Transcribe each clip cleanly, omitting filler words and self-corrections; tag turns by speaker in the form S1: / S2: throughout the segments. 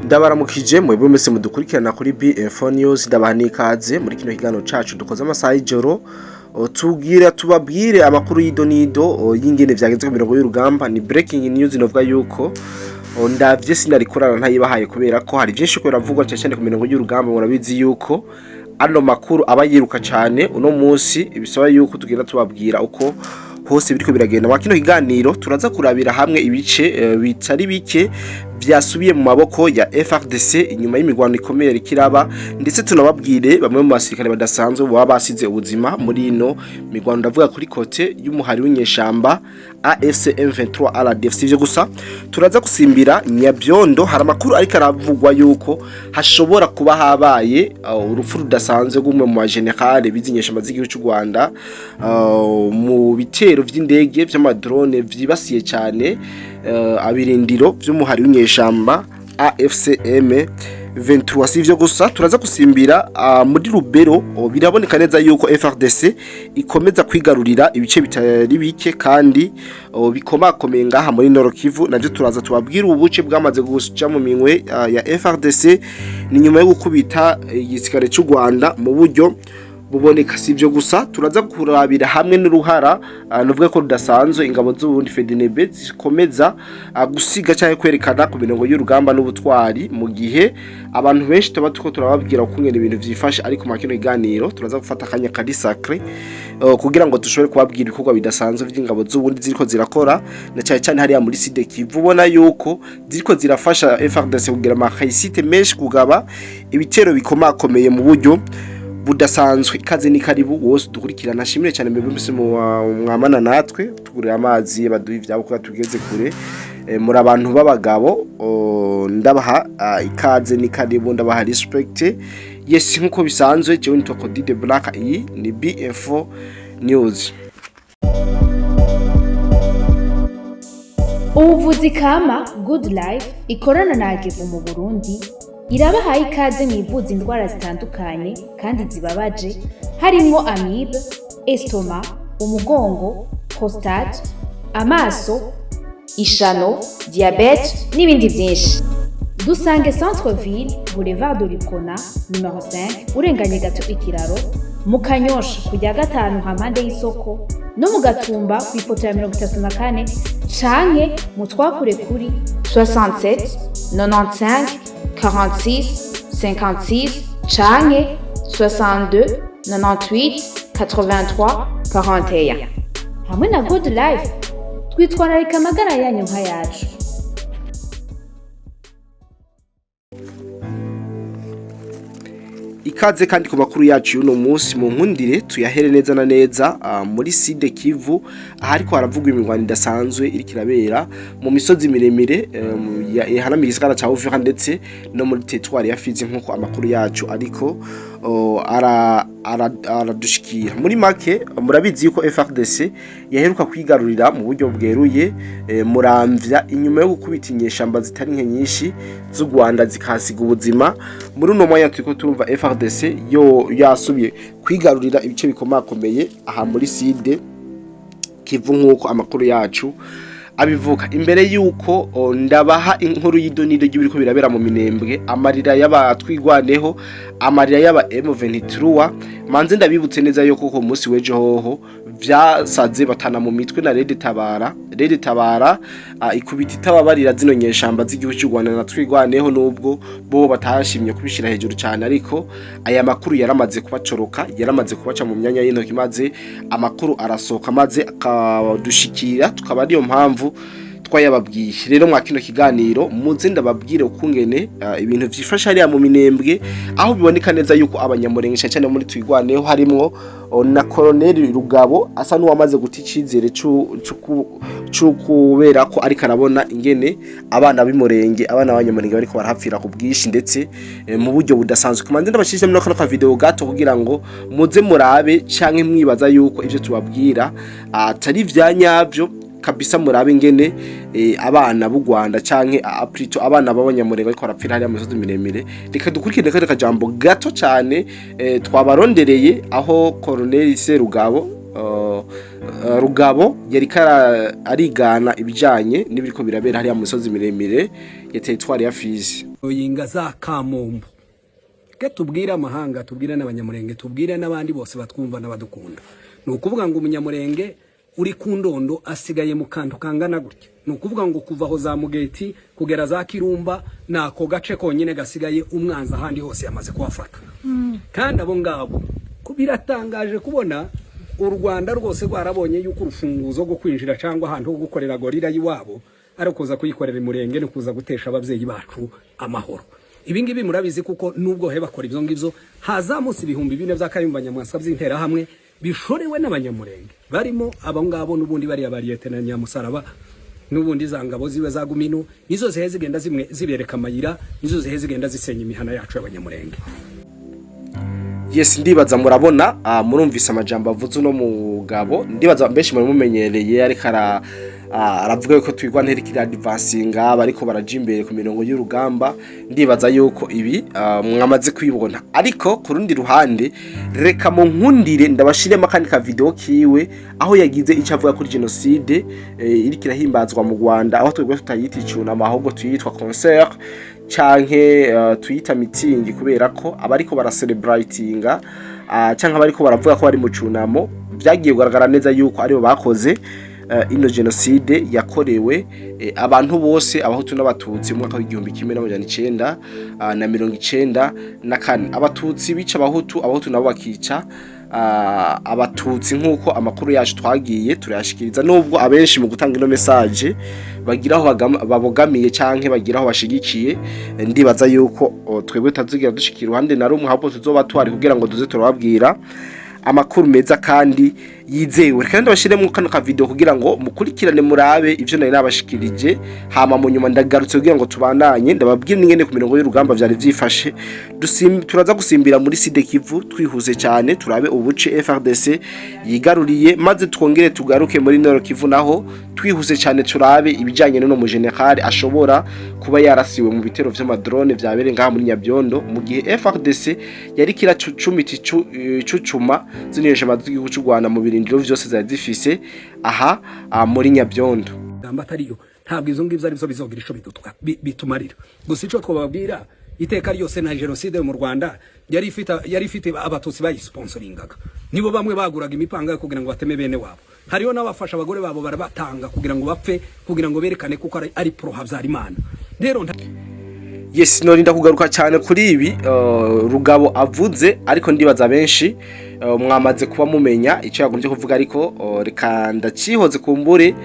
S1: Ndabaramukije mwebwe mwese mudukurikirana kuri BF News, ndabaha n'ikaze muri kino kiganiro cacu dukoze amasaha y'ijoro. Tugira tubabwire amakuru y'idonido y'ingene vyagenze ku mirongo y'urugamba. Ni breaking news. Novuga yuko ndavye sinarikorana ntayibahaye, kubera ko hari vyinshi ko biravugwa cane cane ku mirongo y'urugamba. Murabizi yuko ano makuru aba yiruka cane. Uno munsi bisaba yuko tugenda tubabwira uko hose biriko biragenda. Mwa kino kiganiro turaza kurabira hamwe ibice bitari bike vyasubiye mu maboko ya FARDC inyuma y'imigwano ikomeye iriko, ndetse tunababwire bamwe mu basirikare badasanzwe baba basize ubuzima muri ino migwano. Ndavuga kuri côté y'umuhari w'inyeshamba AFC M23 RDF. Sivyo gusa, turaza gusimbira Nyabyondo. Hari amakuru ariko aravugwa yuko hashobora kuba habaye urupfu rudasanzwe rw'umwe mu bagenerale bizi inyeshamba z'igihugu cy'u Rwanda mu bitero vy'indege vy'ama drone vyibasiye cyane abirindiro vy'umuhari w'inyeshamba AFC M23. Sivyo gusa, turaza gusimbira muri Rubero. Biraboneka neza yuko FARDC ikomeza kwigarurira ibice bitari bike kandi bikomakomeye ngaha muri Nord Kivu. Navyo turaza tubabwira ubuce bwamaze guca mu minwe ya FARDC, ni nyuma yo gukubita igisirikare cy'u Rwanda mu buryo buboneka. Sivyo gusa, turaza kurabira hamwe n'uruhara nuvuga ko rudasanzwe ingabo z'Uburundi FDNB zikomeza gusiga cyangwa kwerekana ku mirongo y'urugamba n'ubutwari, mu gihe abantu benshi tuba tuko turababwira ukungene ibintu vyifashe. Ariko mu kino kiganiro turaza gufata akanya kari sacré kugira ngo dushobore kubabwira ibikorwa bidasanzwe vy'ingabo z'Uburundi ziriko zirakora, na cyane cyane hariya muri Sud Kivu, ubona yuko ziriko zirafasha FARDC kugira ama réussite menshi, kugaba ibitero bikomakomeye mu buryo budasanzwe. Ikaze ni karibu wose dukurikirana. Ashimire cyane mbere mbese mwamana natwe, tugurira amazi, baduha ivyabo kugira tugeze kure. Muri abantu b'abagabo, ndabaha ikaze ni karibu, ndabaha respect. Yes, nkuko bisanzwe, jewe nitwa Cody de Black, iyi ni BF News.
S2: Ubuvuzi kama Good Life ikorana na Agevu mu Burundi irabahaye ikaze mwivuza indwara zitandukanye kandi zibabaje, harimwo amibe, estomac, umugongo, prostate, amaso, ishano, diabète n'ibindi byinshi. Dusange Centre Ville, Boulevard de l'Uprona numéro 5, urenganye gato ikiraro mu Kanyosha, kujya gatanu hampande y'isoko, no mu Gatumba ku ipoto ya 34, canke mu twakure kuri 67 95 46 56 canke 62 98 83 41. Hamwe na Good Life twitwararika amagara yanyu nk'ayacu.
S1: Ikaze kandi ku makuru yacu y'uno munsi. Mu nkundire tuyahere neza na neza muri Sud Kivu, ahariko haravugwa imirwano idasanzwe iriko irabera mu misozi miremire ihanamiye igisagara ca Uvira ndetse no muri teritwari ya Fizi, nk'uko amakuru yacu ariko aradushikira. Muri make, murabizi yuko FARDC yaheruka kwigarurira mu buryo bweruye Muramvya inyuma yo gukubita inyeshamba zitari nke nyinshi z'u Rwanda zikahasiga ubuzima. Muri uno mwanya turiko turumva FARDC yo yasubiye kwigarurira ibice bikomakomeye aha muri Sud Kivu, nk'uko amakuru yacu abivuga. Imbere yuko ndabaha inkuru y'idonido ry'ibiriko birabera mu Minembwe, amarira y'abatwigwaneho, amarira y'aba M23, manze ndabibutse neza yuko ku munsi w'ejo hoho vyasaze batana mu mitwe na Red Tabara. Red Tabara ikubita itababarira zino nyeshamba z'igihugu cy'u Rwanda na Twigwaneho, nubwo bo batashimye kubishira hejuru cyane, ariko aya makuru yaramaze kubacoroka, yaramaze kubaca mu myanya y'intoki, maze amakuru arasohoka maze akadushikira, tukaba ariyo mpamvu twayababwiye. Rero mwa kino kiganiro muze ndababwire ukungene ibintu vyifasha hariya mu Minembwe, aho biboneka neza yuko Abanyamurenge cyane cyane muri Twigwaneho harimwo na Colonel Rugabo asa n'uwamaze guta icizere kubera ko ariko arabona ingene abana b'Imurenge, abana b'Abanyamurenge bariko barahapfira ku bwinshi ndetse mu buryo budasanzwe. Kumanze ndabashije muri kano ka video gato kugira ngo muze murabe, canke mwibaza yuko ivyo tubabwira atari vya nyavyo kabisa, murabe ingene abana b'u Rwanda canke plutôt abana b'Abanyamurenge bariko barapfira hariya mu misozi miremire. Reka dukurikire kano kajambo gato cane twabarondereye, aho Colonel Serugabo Rugabo yariko arigana ibijanye n'ibiriko birabera hariya mu misozi miremire ya territoire ya Fizi.
S3: Yinga za Kamombo ke, tubwire amahanga, tubwire n'Abanyamurenge, tubwire n'abandi bose batwumva n'abadukunda. Ni ukuvuga ngo Umunyamurenge uri ku Ndondo asigaye mu kantu kangana gutya. Ni ukuvuga ngo kuva aho za Mugeti kugera za Kirumba ni ako gace konyine gasigaye umwanzi, ahandi hose yamaze kuhafata. Kandi abo ngabo biratangaje kubona u Rwanda rwose rwarabonye yuko urufunguzo rwo kwinjira cyangwa ahantu ho gukorera guerrilla y'iwabo ari ukuza kuyikorera Imurenge no kuza gutesha ababyeyi bacu amahoro. Ibi ngibi murabizi, kuko nubwo he bakora ibyo ngibyo, hazamutse 4000 bya Kayumba Nyamwasa by'Interahamwe bishorewe n'Abanyamurenge, barimo abo ngabo n'ubundi bariya ba Lieutenant Nyamusaraba, n'ubundi za ngabo ziwe za Gumino nizo zihe zigenda zimwe zibereka amayira, nizo zihe zigenda zisenya imihana yacu y'Abanyamurenge.
S1: Yes, ndibaza murabona, murumvise amajambo avuze uno mugabo. Ndibaza benshi muri mumenyereye, ariko aravuga yuko Twirwaneho iriko advancinga, bariko baraja imbere ku mirongo y'urugamba. Ndibaza yuko ibi mwamaze kwibona, ariko ku rundi ruhande reka mu nkundire ndabashiremo akandi ka video kiwe aho yagize icyo avuga kuri genocide iriko irahimbazwa mu Rwanda, aho twebwe tutayita icunamo ahubwo tuyitwa concert canke tuyita meeting, kubera ko abariko baracelebratinga canke abariko baravuga ko bari mu cunamo vyagiye kugaragara neza yuko aribo bakoze ino genocide yakorewe abantu bose, Abahutu n'Abatutsi, mu mwaka w'1994. Abatutsi bica Abahutu, Abahutu nabo bakica Abatutsi, nk'uko amakuru yacu twagiye turayashikiriza, nubwo abenshi mu gutanga ino message bagira aho babogamiye canke bagira aho bashigikiye. Ndibaza yuko twebwe tutazigira dushikira uruhande na rumwe, ahubwo tuzoba tuhari kugira ngo tuze turababwira amakuru meza kandi yizewe. Reka ndabashiremo kano ka video kugira ngo mukurikirane, murabe ivyo nari nabashikirije, hama mu nyuma ndagarutse kugira ngo tubandanye ndababwire n'ingene ku mirongo y'urugamba vyari vyifashe. Turaza gusimbira muri Sud Kivu twihuse cyane, turabe ubuce FARDC yigaruriye, maze twongere tugaruke muri Nord Kivu naho twihuse cyane, turabe ibijanye n'uno mu général ashobora kuba yarasiwe mu bitero vy'amadrone vyabereye ngaha muri Nyabyondo, mu gihe FARDC yari kiracucumita icucuma zino nyeshamba z'igihugu cy'u Rwanda mu birindiro vyose zari zifise aha muri Nyabyondo.
S3: Gamba atariyo, ntabwo izo ngibyo arizo bizogira ico bitumarira. Gusa ico twababwira iteka ryose, na jenoside mu Rwanda yari ifite Abatutsi bayisponsoringaga, nibo bamwe baguraga imipanga kugira ngo bateme bene wabo. Hariho n'abafasha abagore babo barabatanga kugira ngo bapfe, kugira ngo berekane kuko ari pro Habyarimana. Rero
S1: Yes, norinda kugaruka cyane kuri ibi Rugabo avuze, ariko ndibaza benshi mwamaze kuba mumenya icyo yagombye kuvuga, ariko reka ndacihoze, kumbure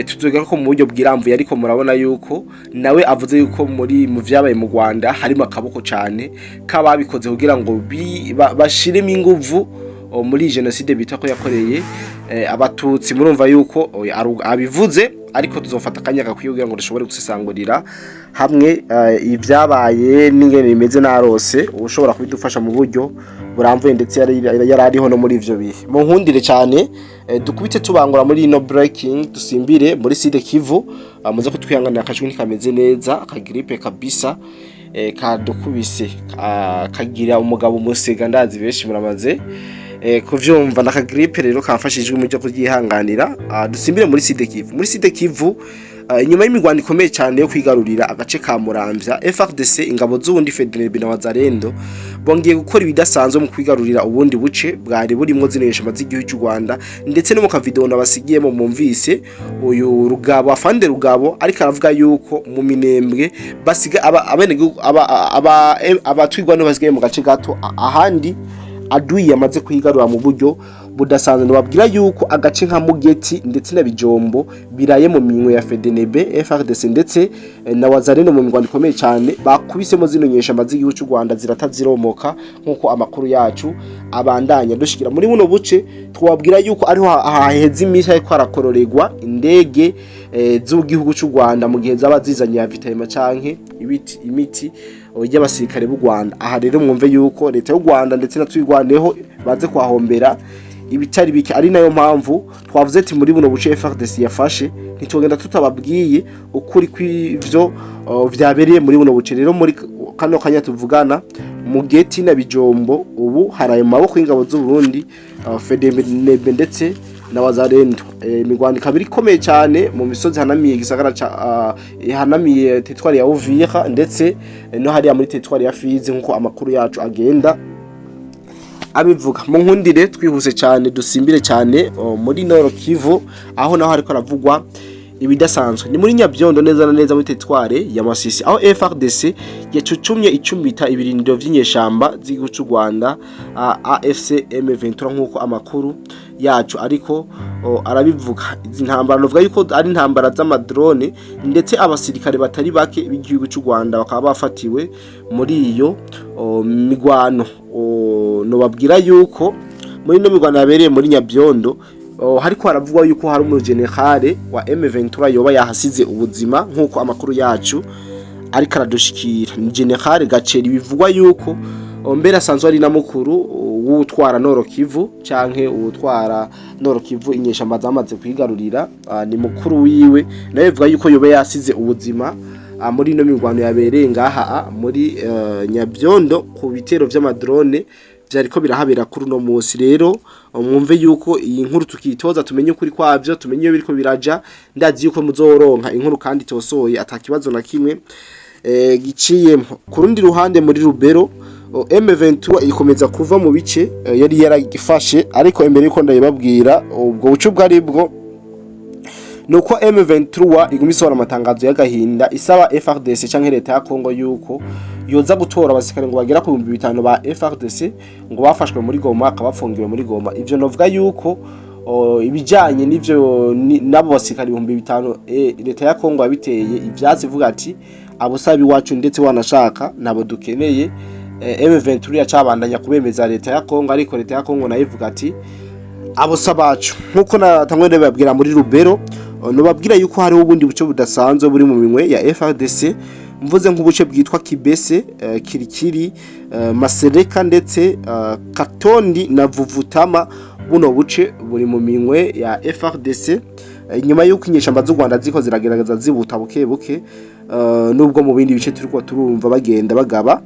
S1: tuzogaruka ko mu buryo bwirambuye. Ariko murabona yuko nawe avuze yuko muri mu vyabaye mu Rwanda harimo akaboko cyane k'ababikoze kugira ngo bashiremo inguvu muri genocide bita ko yakoreye Abatutsi. Murumva yuko abivuze, ariko tuzofata akanya gakwiye kugira ngo dushobore gusesangurira hamwe ibyabaye n'ingene bimeze narose ushobora kubidufasha mu buryo burambuye, ndetse yari ariho no muri ivyo bihe. Mu nkundire cyane dukubite tubangura muri ino breaking, dusimbire muri Sud Kivu. Muze kutwihanganira, akajwi ntikameze neza, akagrippe kabisa kadukubise, kagira umugabo umusega. Ndazi benshi muramaze kuvyumva na kagrippe, rero kamfashijwe mu byo kuryihanganira. Dusimbire muri Sud Kivu. Muri Sud Kivu, inyuma y'imigwano ikomeye cyane yo kwigarurira agace ka Muramvya, FARDC, ingabo z'ubundi FDNB na Wazalendo bongeye gukora ibidasanzwe mu kwigarurira ubundi buce bwari burimwo zino nyeshamba z'igihugu cy'u Rwanda. Ndetse no mu kavideo nabasigiyemo mumvise uyu Rugabo, afande Rugabo, ariko aravuga yuko mu Minembwe basiga aba abenegihugu aba abatwigwa basigaye mu gace gato, ahandi adui yamaze kwigarura mu buryo budasanzwe. Nababwira yuko agace nka Mugeti ndetse na Bijombo biraye mu minwe ya FDNB, FARDC ndetse na Wazalendo mu mirwano ikomeye cyane bakubisemo zino nyeshamba z'igihugu cy'u Rwanda, zirataziromoka nkuko amakuru yacu abandanya dushikira muri buno buce. Twabwira yuko ariho haheze iminsi ariko harakororerwa indege z'igihugu cy'u Rwanda mu gihe zaba zizanye ya ravitaillement canke ibiti, imiti y'abasirikare b'u Rwanda. Aha rero mwumve yuko leta y'u Rwanda ndetse na Twirwaneho baze kuhahombera ibitari bike, ari nayo mpamvu twavuze ati muri buno buce FARDC yafashe ntitugenda tutababwiye ukuri kw'ivyo vyabereye muri buno buce. Rero muri kano kanya tuvugana Mugeti na Bijombo ubu haraye mu maboko y'ingabo z'u Burundi, FDNB ndetse na Wazalendo. Imigwano ikaba ikomeye cyane mu misozi hanamiye igisagara ca hanamiye territoire ya Uvira ndetse no hariya muri territoire ya Fizi, nkuko amakuru yacu agenda abivuga. Mu nkundire twihuse cyane, dusimbire cyane muri Nord Kivu, aho naho hariko haravugwa ibidasanzwe. Ni muri Nyabyondo, neza na neza muri territoire ya Masisi, aho FARDC yacucumye icumita ibirindiro vy'inyeshamba z'igihugu c'u Rwanda, AFC M23, nkuko amakuru yacu ariko arabivuga. Izi ntambara novuga yuko ari intambara z'amadrone, ndetse abasirikare batari bake b'igihugu c'u Rwanda bakaba bafatiwe muri iyo migwano. Nobabwira yuko muri ino migwano yabereye muri Nyabyondo hariko haravugwa yuko hari umujenerale wa M23 yoba yahasize ubuzima, nkuko amakuru yacu ariko aradushikira. Ni General Gaceri, bivugwa yuko mbere asanzwe ari na mukuru w'utwara Nord Kivu canke uwutwara Nord Kivu inyeshamba zamaze kwigarurira. Ni mukuru wiwe, nawe bivuga yuko yoba yasize ubuzima muri ino mirwano yabereye ngaha muri Nyabyondo ku bitero vy'amadrone vyariko birahabera kuri uno munsi. Rero mwumve yuko iyi nkuru tukitoza, tumenye ukuri kwavyo, tumenye iyo biriko biraja. Ndazi yuko muzoronka inkuru kandi tosoye, atakibazo na kimwe giciyemo. Ku rundi ruhande, muri Rubero, M23 ikomeza kuva mu bice yari yaragifashe. Ariko imbere yuko ndabibabwira ubwo buce ubwo ari bwo, nuko M23 iguma isohora amatangazo y'agahinda isaba FARDC canke leta ya Congo yuko yoza gutora abasirikare ngo bagera ku 5000 ba FARDC ngo bafashwe muri Goma, akaba bafungiwe muri Goma. Ivyo novuga yuko ibijanye n'ivyo n'abo basirikare 5000, leta ya Congo yabiteye ivyatsi, ivuga ati abo sabi iwacu, ndetse wanashaka nabo dukeneye. M23 yacabandanya kubemeza leta ya Congo, ariko leta ya Congo nayo ivuga ati abo sabacu. Nkuko natangwe ndababwira, muri Rubero nobabwira yuko hariho ubundi buce budasanzwe buri mu minwe ya FARDC. Mvuze nk'ubuce bwitwa Kibese, Kirikiri, Masereka ndetse Katondi na Vuvutama. Buno buce buri mu minwe ya FARDC nyuma y'uko inyeshamba z'u Rwanda ziko ziragerageza zibuta buke buke, nubwo mu bindi bice turiko turumva bagenda bagaba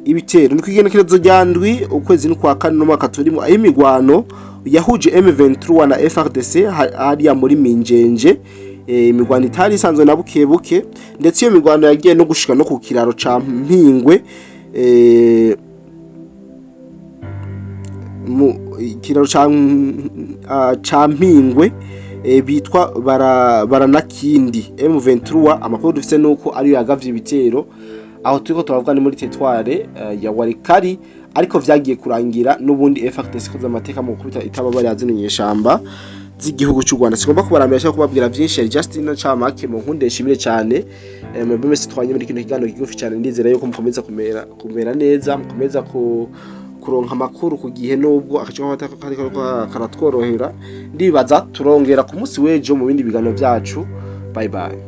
S1: ibitero. Ni kw'igenekerezo rya 7 ukwezi n'ukwa kane n'umwaka turimo, aho imigwano yahuje M23 na FARDC hariya muri Minjenje, imigwano itari isanzwe na buke buke, ndetse iyo migwano yagiye no gushika no ku kiraro ca Mpingwe, mu ikiraro ca Mpingwe bitwa Baranakindi. M23 amakuru dufise nuko ariyo yagavye ibitero. Aho turiko turavuga ni muri territoire ya Walikale, ariko vyagiye kurangira n'ubundi FARDC ikoze amateka mu gukubita itababara zino nyeshamba z'igihugu cy'u Rwanda. Sigomba kubarambira cyangwa kubabwira byinshi, yari Justin Ncamake. Mu nkunde nshimire cyane mwebwe mwese twanye muri kino kiganiro kigufi cyane. Ndizera yuko mukomeza kumera neza, mukomeza kuronka amakuru ku gihe, nubwo agace kariko karatworohera. Ndibaza turongera ku munsi w'ejo mu bindi biganiro byacu. Bye bye.